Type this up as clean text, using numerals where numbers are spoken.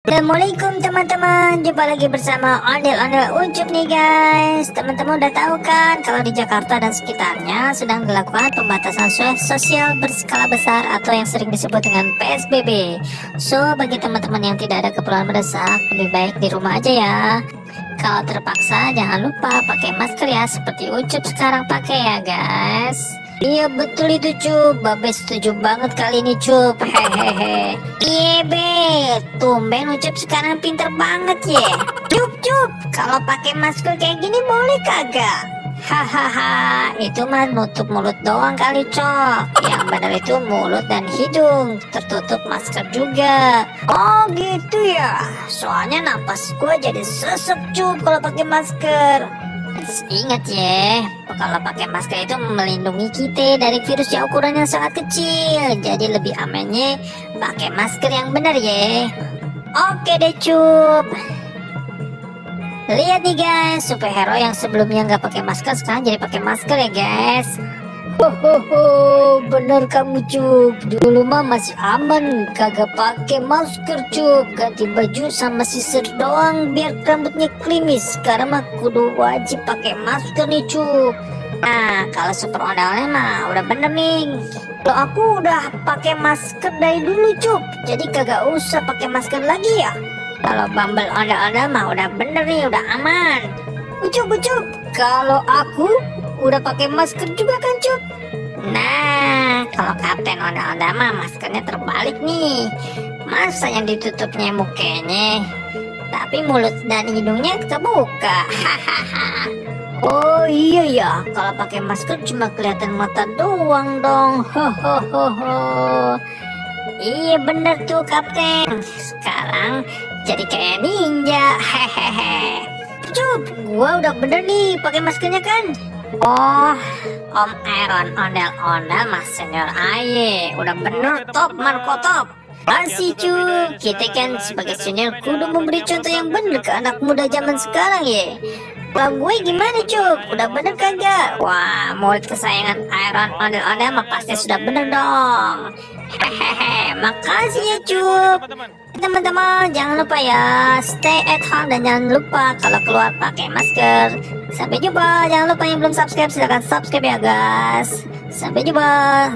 Assalamualaikum teman-teman, jumpa lagi bersama Ondel-Ondel Ucup nih guys. Teman-teman udah tahu kan kalau di Jakarta dan sekitarnya sedang dilakukan pembatasan sosial berskala besar atau yang sering disebut dengan PSBB. So, bagi teman-teman yang tidak ada keperluan mendesak, lebih baik di rumah aja ya. Kalau terpaksa jangan lupa pakai masker ya, seperti Ucup sekarang pakai ya guys. Iya betul itu Cup, Babe setuju banget kali ini Cup. Hehehe. Iya Be, tumben Ucup sekarang pinter banget ya. Cup, kalau pakai masker kayak gini boleh kagak? Hahaha, itu mah nutup mulut doang kali Cok. Yang benar itu mulut dan hidung, tertutup masker juga. Oh gitu ya, soalnya napas gue jadi sesek Cup kalau pakai masker. Ingat ya, kalau pakai masker itu melindungi kita dari virus yang ukurannya sangat kecil. Jadi lebih amannya pakai masker yang benar ya. Oke deh Cup. Lihat nih guys, superhero yang sebelumnya nggak pakai masker sekarang jadi pakai masker ya guys. Hohoho, bener kamu Cup. Dulu mah masih aman, kagak pakai masker Cup. Ganti baju sama sisir doang biar rambutnya klimis. Sekarang mah kudu wajib pakai masker nih Cup. Nah, kalau super ondel mah udah bener nih. Kalau aku udah pakai masker dari dulu Cup, jadi kagak usah pakai masker lagi ya. Kalau Bumble ondel mah udah bener nih, udah aman. Ucup, kalau aku udah pakai masker juga kan Cup? Nah, kalau Kapten ondel mah maskernya terbalik nih. Masa yang ditutupnya mukanya, tapi mulut dan hidungnya kebuka. Hahaha. Oh iya ya, kalau pakai masker cuma kelihatan mata doang dong. Hohoho. Iya bener tuh Kapten. Sekarang jadi kayak ninja. Hehehe. Cup, gua udah bener nih pakai maskernya kan? Oh, Om Aaron ondel-ondel mas senior aye. Udah bener top Marco top. Masih Cup, kita kan sebagai senior kudu memberi contoh yang bener ke anak muda zaman sekarang ya. Kalau gue gimana Cup? Udah bener kagak? Wah, murid kesayangan Aaron ondel-ondel mah pasti sudah bener dong. Hehehe, makasih ya Cup. Teman-teman jangan lupa ya, stay at home dan jangan lupa kalau keluar pakai masker. Sampai jumpa. Jangan lupa yang belum subscribe silahkan subscribe ya guys. Sampai jumpa.